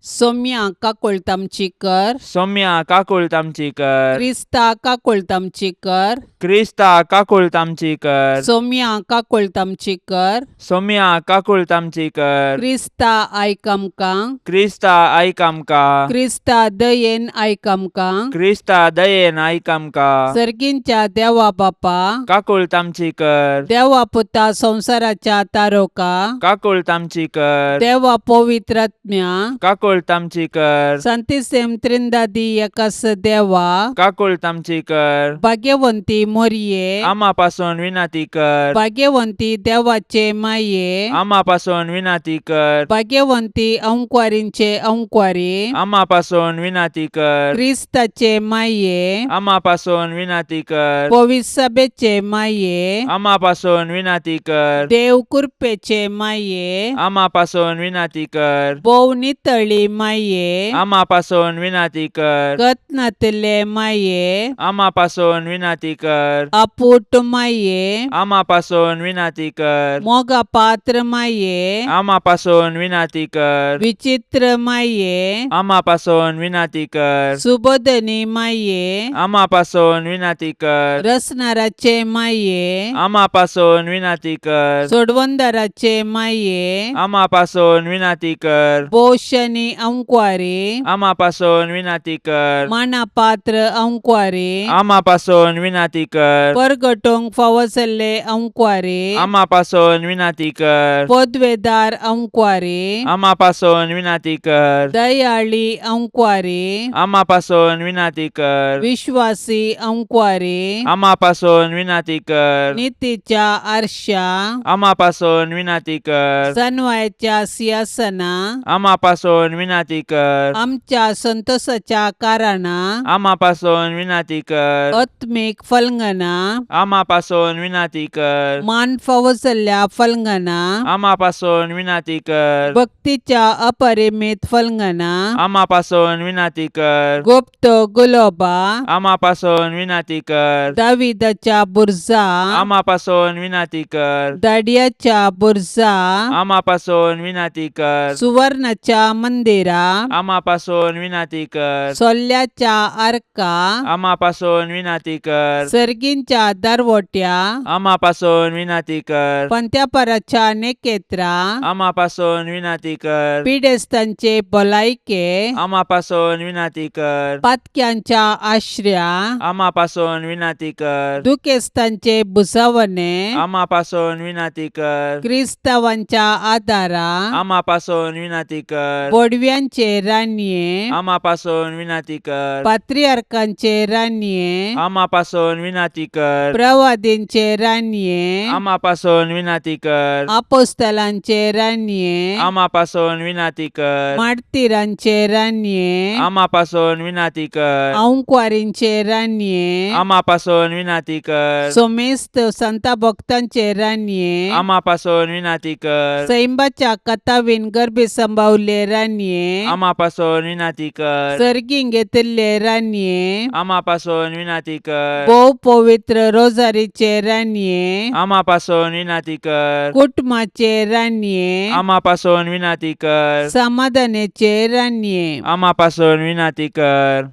सोम्या काकुळट आमची कर. सौम्या काकुळट आमची कर. क्रिस्ता काकुळट आमची कर. क्रिस्ता काकुळट आमची कर. सोम्या काकुळट आमची कर. सौम्या काकुळट आमची कर. क्रिस्ता आयक आमकां. क्रिस्ता आयक आमकां. क्रिस्ता दयेन आयक आमकां. क्रिस्ता दयेन आयक आमकां. सर्गींच्या देवा बापा, काकुळट आमची कर. देवा पुता संवसाराच्या तारोका, काकुळट आमची कर. देवा पवित्रात्म्या, काकुळट आमची कर. संतिसेम त्रिंदादी एकास देवा, काकुळट आमची कर. भाग्यवंती मोरये, आमा पासून विनंती कर. भाग्यवंती देवाचे माये, आमा पासून विनंती कर. भाग्यवंती अंकवारींचे अंकवारी, आमा पासून विनंती कर. क्रिस्ताचे माये, आमा पासून विनंती कर. पविसभेचे माये, आमा पासून विनंती कर. देव कृपेचे माये, आमा पासून विनंती कर. भोव नितळी माये, आमा पासून विनंती कर. कत्नातले माये, आमा पासून विनंती कर. अपूट माये, आमा पासून विनंती कर. मोगा पात्र माये, आमा पासून विनंती कर. विचित्र माये, आमा पासून विनंती कर. सुबोधनी माये, आमा पासून विनंती कर. रसनाराचे माये, आमा पासून विनंती कर. सोडवंदाराचे माये, आमा पासून विनंती कर. पोशनी अंकवारी, आमा पासून विनंती कर. मानापात्र अंकवारी, आमा पासून विनंती कर. परगटोंक फावो जाल्ले अंकवारी, आमा पासून विनंती कर. पदवेदार अंकवारी, आमा पासून विनंती कर. दयाळी अंकवारी, आमा पासून विनंती कर. विश्वासी अंकवारी, आमा पासून विनंती कर. नितीच्या आरशा, आमा पासून विनंती कर. सनवायच्या सिंहासना, आमा पासून विनंती कर. आमच्या संतोषाच्या कारणा, आमा पासून विनंती कर. आत्मीक फलंगना, आमा पासून विनंती कर. मान फावो जाल्ल्या फलंगना, आमा पासून विनंती कर. भक्तीच्या अपरिमित फलंगना, आमा पासून विनंती कर. गुप्त गुलोबा, आमा पासून विनंती कर. दाविदाच्या बुर्जा, आमा पासून विनंती कर. दाडियाच्या बुर्जा, आमा पासून विनंती कर. सुवर्णाच्या मंदिरा, आमा पासून विनंती कर. सोल्ल्याच्या आर्का, आमा पासून विनंती कर. सर्गींच्या दरवट्या, आमा पासून विनंती कर. पंत्यापराच्या नेकेत्रा, आमा पासून विनंती कर. पिडेस्तांचे भलायके, आमा पासून विनंती कर. पातक्यांच्या आश्र्या, आमा पासून विनंती कर. दुखेस्तांचे भुजवणे, आमा पासून विनंती कर. क्रिस्तावांच्या आदारा, आमा पासून विनंती कर. बोडव्या बडव्यांचे रानये आमा पासून विनाती कर. पात्रियार्कांचे रानये आमा पासून विनाती कर. प्रवादींचे रानये आमा पासून विनाती कर. आपोस्तलांचे रानये आमा पासून विनाती कर. मार्तीरांचे रानये आमा पासून विनाती कर. आंकवारींचे रानये आमा पासून विनाती कर. सोमेस्त संता भक्तांचे रानये आमा पासून विनाती कर. सैंबाच्या कथावीन गर्भी संभावले रानये आमा पासून विनाती कर. सर्गीं घेतिल्ले रानये आमा पासून विनाती कर. भोव पवित्र रोजारीचे रानये आमा पासून विनाती कर. कुटुंबाचे रानये आमा पासून विनाती कर. समाधानाचे रानये आमा पासून विनाती कर.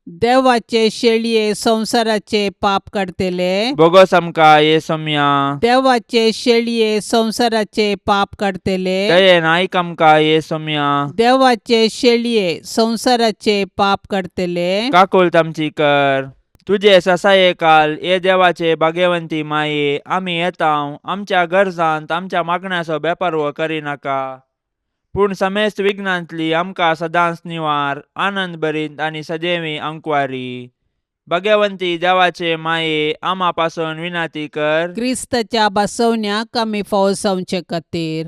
देवाचे शेळये संवसाराचे पाप काडतले बोगोस आमकां ये सोम्या. देवाचे शेळये संवसाराचे पाप काडतले दयेन आयक आमकां ये सोम्या. देवाचे शेळये संवसाराचे पाप काडतले काकुळट आमची कर. तुजे ससाये काल ये देवाचे भाग्यवंती माये आमी येता आमच्या गरजांत आमच्या मागण्याचो बेपारवो करिनाका, पूण समेस्त विघ्नांतली आमकां सदांच निवार आनंद भरीत आनी सदैवी अंकवारी. भाग्यवंती देवाचे माये आमा पासून विनाती कर. क्रिस्ताच्या बसवण्याक आमी फावो जावचे खातीर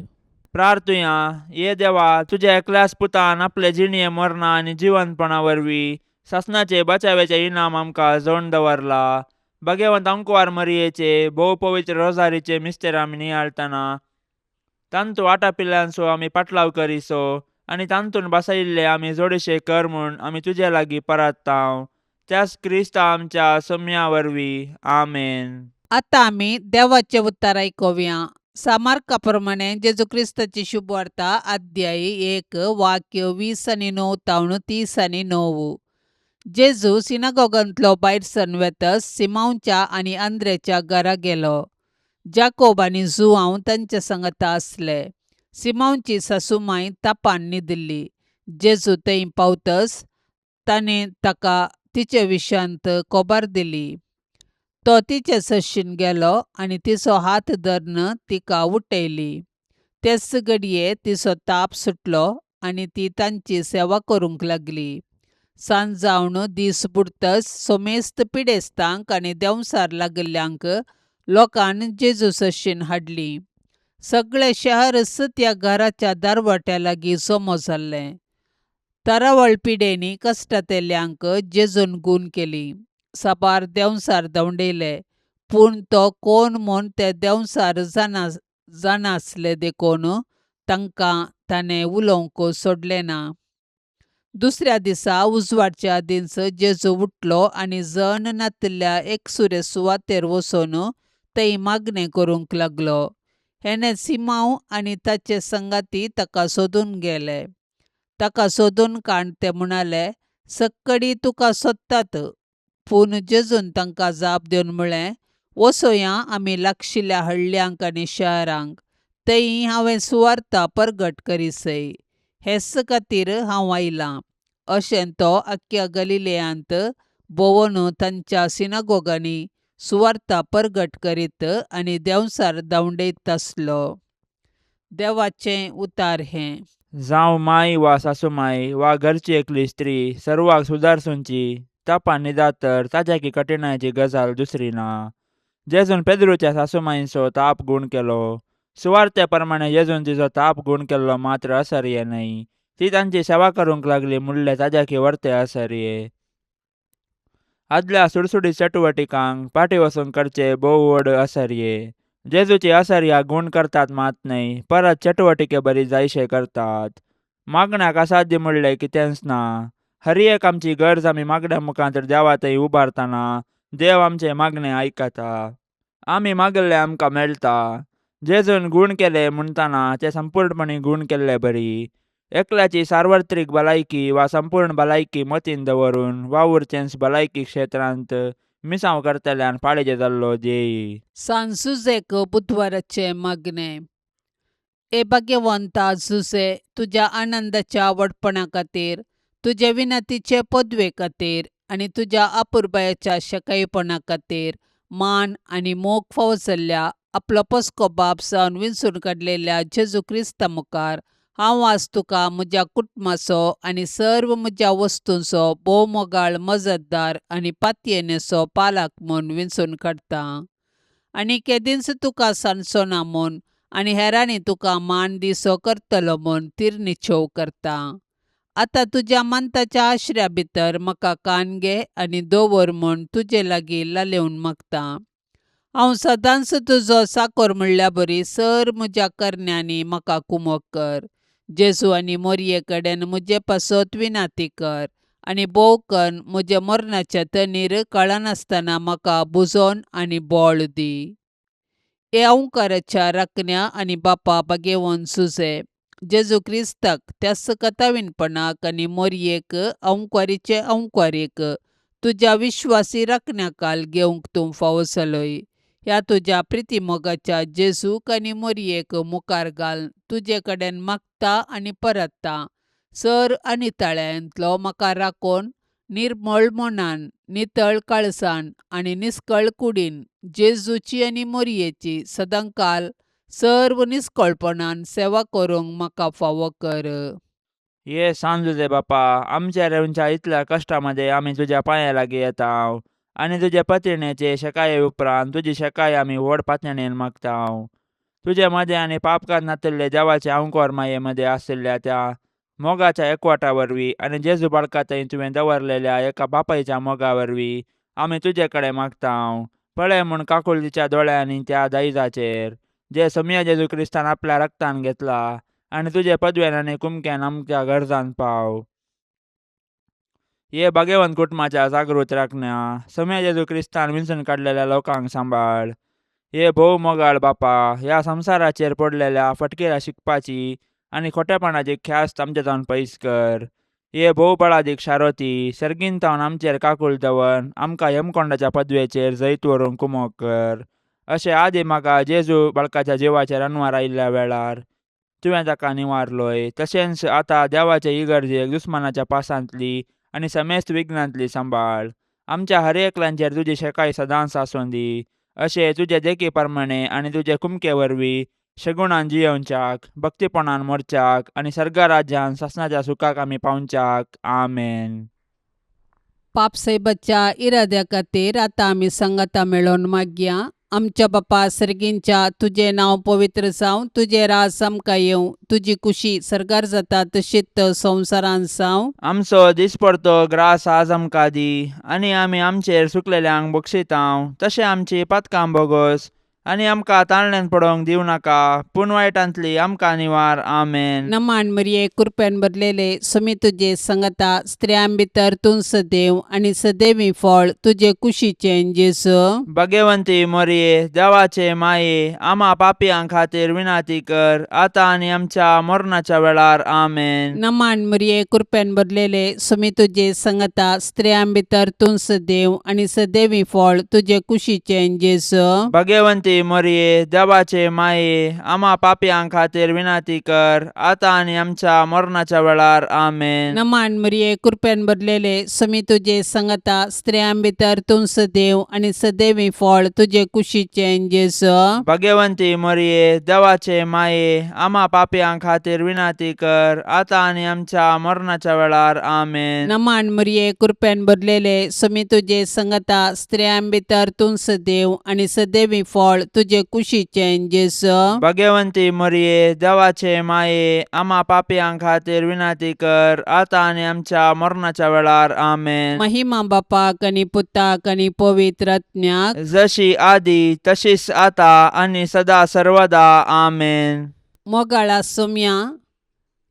प्रार्थुया. ये देवा, तुज्या एकल्याच पुतान आपले जिणये मरणा आनी जिवंतपणा वरवीं सासणाचे बचाव्याचे इनाम आमकां जोडून दवरला. भाग्यवंत अंकवार मरियेचे भोव पवित्र रोजारीचे मिस्तेर आमी नियाळतना तांतू आटापिल्ल्यांचो आमी पाटलाव करिसो आनी तांतून बसयिल्ले आमी जोडीशे कर म्हूण आमी तुजे लागीं परात्तांव, त्याच क्रिस्ता आमच्या सोम्या वरवीं. आमेन. आतां आमी देवाचें उत्तर आयकुया. सामार्का प्रमाणे जेजू क्रिस्ताची शुभवार्ता अध्याय 1 वाक्य 20 आनी 9 तावन 30 आनी 9. जेजू सिनागोगांतलो भायर सरन वेतच सिमांवच्या आनी आंद्रेच्या घरा गेलो. जाकोब आनी जुआंव तांच्या सांगाता आसले. सिमांवची सासूमाय तापान न्हिदिल्ली. जेजू थंय पावतच ताणें ताका तिचे विशांत खबर दिली. तो तिचे सरशीन गेलो आनी तिचो हात धरून तिका उठयली. तेच घडये तिचो ताप सुटलो आनी ती तांची सेवा करूंक लागली. सांज जावन दीस बुडतच सोमेस्त पिडेस्तांक आनी देंवचार लागिल्ल्यांक लोकान जेजू सरशीन हाडली. सगळें शहरच त्या घराच्या दारवट्या लागीं जमो जाल्लें. तरावळ पिडेनी कश्टांतल्यांक जेजून गूण केली. साबार देंवचार धांवडयले, पूण तो कोण म्हूण ते देंवचार जाणा आसले देखून तांकां ताणें उलोवंक सोडलें ना. दुसऱ्या दिसा उजवाडच्या आदींच जेजू उठलो आनी जण नातिल्ल्या एकसुरे सुवातेर वचून थंय मागणें करूंक लागलो. हेणें सिमांव आनी ताचे संगाती ताका सोदून गेले. ताका सोदून काण ते म्हणाले, सक्कडी तुका सोदतात. पूण जेजून तांकां जाप दिवन म्हळें, वचोया आमी लागशिल्ल्या हळ्ळ्यांक आनी शहरांक, थंय हांवें सुवार्ता परगट करीसय, हेच खातीर हांव आयलां. अशें तो आख्ख्या गलिलेयांत भोंवन तांच्या सिनागोगांनी सुवार्ता परगट करीत आनी देंवचार धांवडयत आसलो. देवाचें उतार हें. जावं माय वा सासूमाय वा घरची एकली स्त्री सर्वाक सुदारसुंची तापान न्हिदात तर ताज्याकी कठिणायेची गजाल दुसरी ना. जेजून पेद्रूच्या सासूमायचो ताप गूण केलो. सुवार्ते प्रमाणे जेजून तिचो ताप गूण केल्लो मात्र असर्य न्हय, ती तांची सेवा करूंक लागली मुडले ताज्याकी वर्ते असर्ये. आदल्या सुडसुडीत चटुवटिकांक फाटीं वचून करचे भोव व्हड असर्ये. जेजूची असर्या गूण करतात मात न्हय, परत चटुवटिके बरी जायशे करतात. मागण्याक असाध्य म्हणलें कितेंच ना. हर एक आमची गरज आमी मागण्या मुखार देवा थंय उबारतना देव आमचें मागणें आयकता. आमी मागिल्लें आमकां मेळटा. जेजून गूण केले म्हणटना ते संपूर्णपणी गूण केल्ले बरी. एकल्याची सार्वत्रीक भलायकी वा संपूर्ण भलायकी मतीन दवरून वावुरचेंच भलायकी क्षेत्रांत मिसांव करतल्यान पाळेजे जाल्लो ध्येय. सान जुजेक बुधवाराचें मागणें. ए भाग्यवंता जुजे, तुज्या आनंदाच्या व्हडपणा खातीर, तुजे विनंतीचे पदवे खातीर आनी तुज्या अपुरबायेच्या शकायपणा खातीर मान आनी मोग फावो जाल्ल्या आपलो पस्को बाप जावन विंचून काडलेल्या जेजू क्रिस्ता मुखार हांव आज तुका म्हज्या कुटुंबाचो आनी सर्व म्हज्या वस्तूंचो भोव मोगाळ मजतदार आनी पातयेनेचो पालक म्हूण विंचून काडटा आनी केदींच तुका सांडचो ना म्हूण आनी हेरांनी तुका मान दिसो करतलो म्हूण तिरनिचोव करता. आतां तुज्या मंताच्या आश्र्या भितर म्हाका कान घे आनी दवर म्हूण तुजे लागीं लालेवन मागता. हांव सदांच तुजो चाकर म्हणल्या बरी सर म्हज्या करण्यांनी म्हाका कुमक कर. जेजू आनी मोरये कडेन म्हजे पासत विनाती कर आनी भोव कन्न म्हज्या मरणाच्या तणीर कळनासतना म्हाका बुजोवन आनी बळ दी. हे ओंकाराच्या राखण्या आनी बापा बागेवन सुजे जेजू क्रिस्ताक त्याच कथावीनपणाक आनी मोरयेक ओंकारीचे ओंकारीक तुज्या विश्वासी राखण्याकाल घेवंक तूं फावो जालोय. ह्या तुज्या प्रितीमोगाच्या जेजूक आनी मोरयेक मुखार घाल तुजे कडेन मागता आनी परतता सर आनी तळ्यांतलो म्हाका राखून निर्मळ मनान नितळ काळजान आनी निस्कळ कुडीन जेजूची आनी मोरयेची सदांकाल सर्व निस्कळपणान सेवा करूंक म्हाका फावो कर. ये सांज तुजे बापा, आमच्या रेवच्या इतल्या कश्टामध्ये आमी तुज्या पांया लागीं येताव आनी तुजे पतिणेचे शेकाये उपरांत तुजी शेकाय आमी व्हड पातणेन मागताव. तुजे मदें आनी पापकार नातिल्ले देवाचे अंकोर माये मदें आशिल्ल्या त्या मोगाच्या एकवटा वरवीं आनी जेजू बाळका थंय तुवें दवरलेल्या एका बापायच्या मोगा वरवीं आमी तुजे कडेन मागताव. पळय म्हूण काकुळतीच्या दोळ्यांनी त्या दायजाचेर जे सोमया जेजू क्रिस्तान आपल्या रक्तान घेतला आनी तुजे पदवेन आनी कुमक्यान आमच्या गरजान पाव. हे भाग्यवंत कुटुंबाच्या जागृत राखण्या सोम्या जेजू क्रिस्तान विंचून काडलेल्या लोकांक सांबाळ. हे भोव मोगाळ बापा, ह्या संवसाराचेर पडलेल्या फटकिऱ्या शिकपाची आनी खोटेपणाची ख्यास्त आमच्या जावन पयस कर. हे भोव बळादीक शारोती सर्गीन तावन आमचेर काकूळ दवर आमकां यमकोंडाच्या पदवेचेर जैत व्हरूंक कुमोक कर. अशें आदी म्हाका जेजू बाळकाच्या जिवाचेर अनवार आयिल्ल्या वेळार तुवें ताका निवारलोय, तशेंच आतां देवाचे इगर्जेक दुस्मानाच्या पासांतली आनी समेस्त विघ्नांतली सांबाळ. आमच्या हर एकल्यांचेर तुजी शेकाय सदांच आसूं दी. अशें तुजे देखी प्रमाणे आनी तुजे कुमके वरवीं शगुणान जियोवच्याक, भक्तीपणान मोरच्याक आनी सर्गराज्यान सासणाच्या सुखाक आमी पावच्याक. आमेन. पापसाहेबाच्या इराद्या खातीर आतां आमी सांगाता मेळोवन मागया. आमच्या बापा सर्गींच्या तुजें नांव पवित्र जावं, तुजें राज आमकां येवं, तुजी कुशी सर्गार जाता तशीच संवसारांत जावं. आमचो दिसपडतो ग्रास आज आमकां दी आनी आमी आमचेर सुकलेल्यांक बक्षितांव तशें आमची पातकां बोगोस आनी आमकां ताळण्यान पडोवंक दिवं नाका, पूण वायटांतली आमकां निवार. आमेन. नमान मरिये, कृपेन भरलेले, सुमी तुजे संगता, स्त्रियां भितर तूं सदैव आनी सदैवी फळ तुजे कुशीचें जेजू. भगवंती मोरये, देवाचे माये, आमा पापयां खातीर विनाती कर आतां आनी आमच्या मरणाच्या वेळार. आमेन. नमान मरिये, कृपेन भरलेले, सुमी तुजे संगता, स्त्रियां भितर तूं सदैव आनी सदैवी फळ तुजे कुशीचें जेजू. भगवंती मोरये, देवाचे माये, आमा पापयां खातीर विनाती कर आतां आनी आमच्या मरणाच्या वेळार. आमेन. नमान मरिये, कृपेन भरलेले, सुमी तुजे संगता, स्त्रियां भितर तूं सदैव आनी सदैवी फळ तुजे कुशीचें जेजू. भगवंती मोरये, देवाचे माये, आमा पापयां खातीर विनाती कर आतां आनी आमच्या मरणाच्या वेळार. आमेन. नमान मरिये, कृपेन भरलेले, सुमी तुजे संगता, स्त्रियां भितर तूं सदैव आनी सदैवी फळ तुजे कुशीचें जेजू. भगवंती मोरये, देवाचे माये, आमा पापयां खातीर विनाती कर आतां आनी आमच्या मरणाच्या वेळार. आमेन. महिमा बापाक आनी पुताक आनी पवित्र आत्म्याक, जशी आदी तशीच आता आनी सदा सर्वदा. आमेन. मोगाळा सोम्या,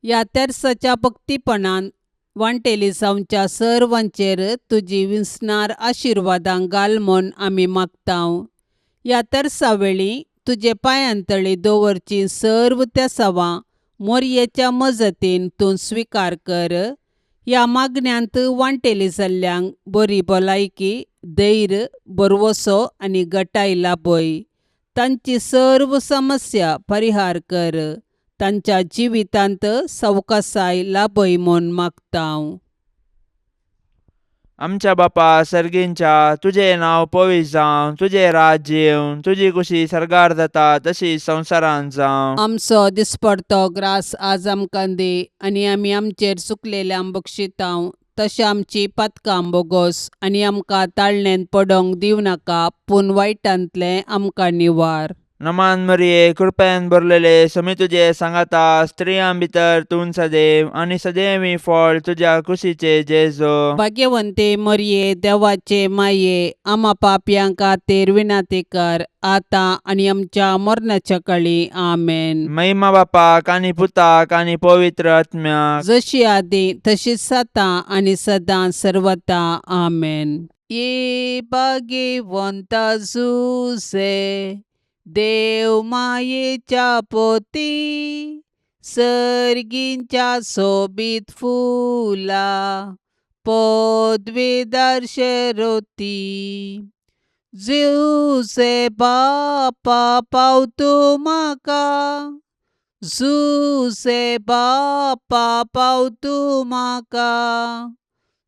ह्या तेर्साच्या भक्तीपणान वांटेली जावच्या सर्वांचेर तुजी विसणार आशिर्वादां घाल म्हूण आमी मागतांव. ह्या तेर्सा वेळी तुजे पांयांतळी दवरची सर्व तेसावां मोरयेच्या मजतीन तूं स्विकार कर. ह्या मागण्यांत वांटेली जाल्ल्यांक बरी भलायकी, धैर्य, भरवसो आनी गटाय लाभय. तांची सर्व समस्या परिहार कर. तांच्या जिवितांत सवकासाय लाभय म्हूण मागतांव. आमच्या बापा सर्गींच्या तुजें नांव पवित्र जावं, तुजें राज्य येवं, तुजी कुशी सर्गार जाता तशी संवसारांत जावं. आमचो दिसपडतो ग्रास आज आमकां दी आनी आमी आमचेर चुकलेल्यांक बक्षितांव तशें आमची पातकां बोगोस आनी आमकां ताळणेन पडोंक दिवं नाका पूण वायटांतलें आमकां निवार. नमान मरिये, कृपेन भरलेले, समी तुजे सांगाता, स्त्रियां भितर तूं सदैव आनी सदैवी फळ तुज्या कुशीचे जेजो. भाग्यवंते मरये देवाचे माये आमा पापयां खातीर विनाती कर आतां आनी आमच्या मरणाच्या काळी. आमेन. महिमा बापाक आनी पुताक आनी पवित्र आत्म्याक. जशी आदी तशीच आतां आनी सदां सर्वता. आमेन. ये भाग्यवंता जुसे देव मायेच्या पोती सर्गींच्या सोबीत फुला पदवीदार शेरोती जुसे बापा पावतू म्हाका जुसे बापा पावतू म्हाका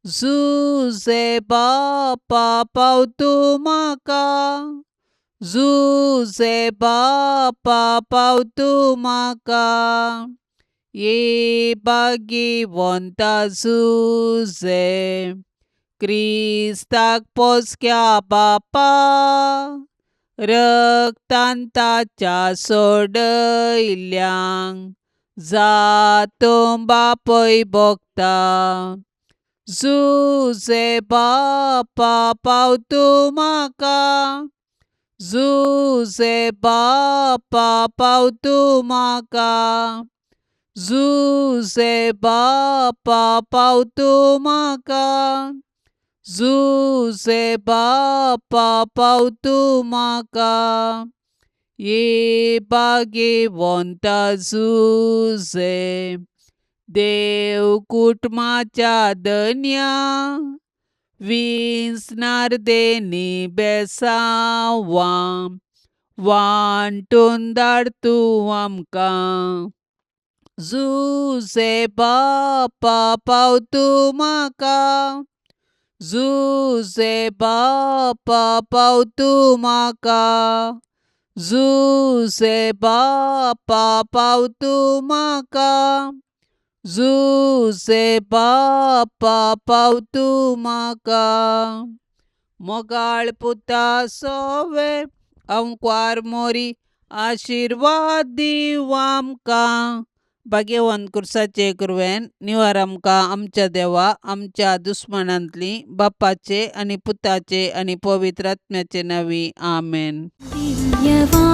जुसे बापा पावतू म्हाका जुसे बापा पावतू म्हाका. ये भाग्यवंता जुसे क्रिस्ताक पोसक्या बापा रक्तान ताच्या सोडयल्यांक जातूं बापय भोगता. जुसे बापा पावतू म्हाका जुसे बापा पावतू म्हाका जुसे बापा पावतू म्हाका जुसे बापा पावतू म्हाका. ये भाग्यवंता जुसे देव कुटुंबाच्या धन्या विंचणार देनी बेसांवां वांटून धाड तूं आमकां. जुसे बापा पावतू म्हाका जुसे बापा पावतू म्हाका जुसे बापा पावतू म्हाका जुसे बापा पावतू म्हाका. मोगाळ पुता सोवे अंकवार मोरी आशिर्वाद दीव आमकां. भाग्यवंत कुर्साचे कुरवेन निवार आमकां आमच्या देवा आमच्या दुस्मानांतली बापाचे आनी पुताचे आनी पवित्र आत्म्याचे नांवी. आमेन. दिव्यवाणी.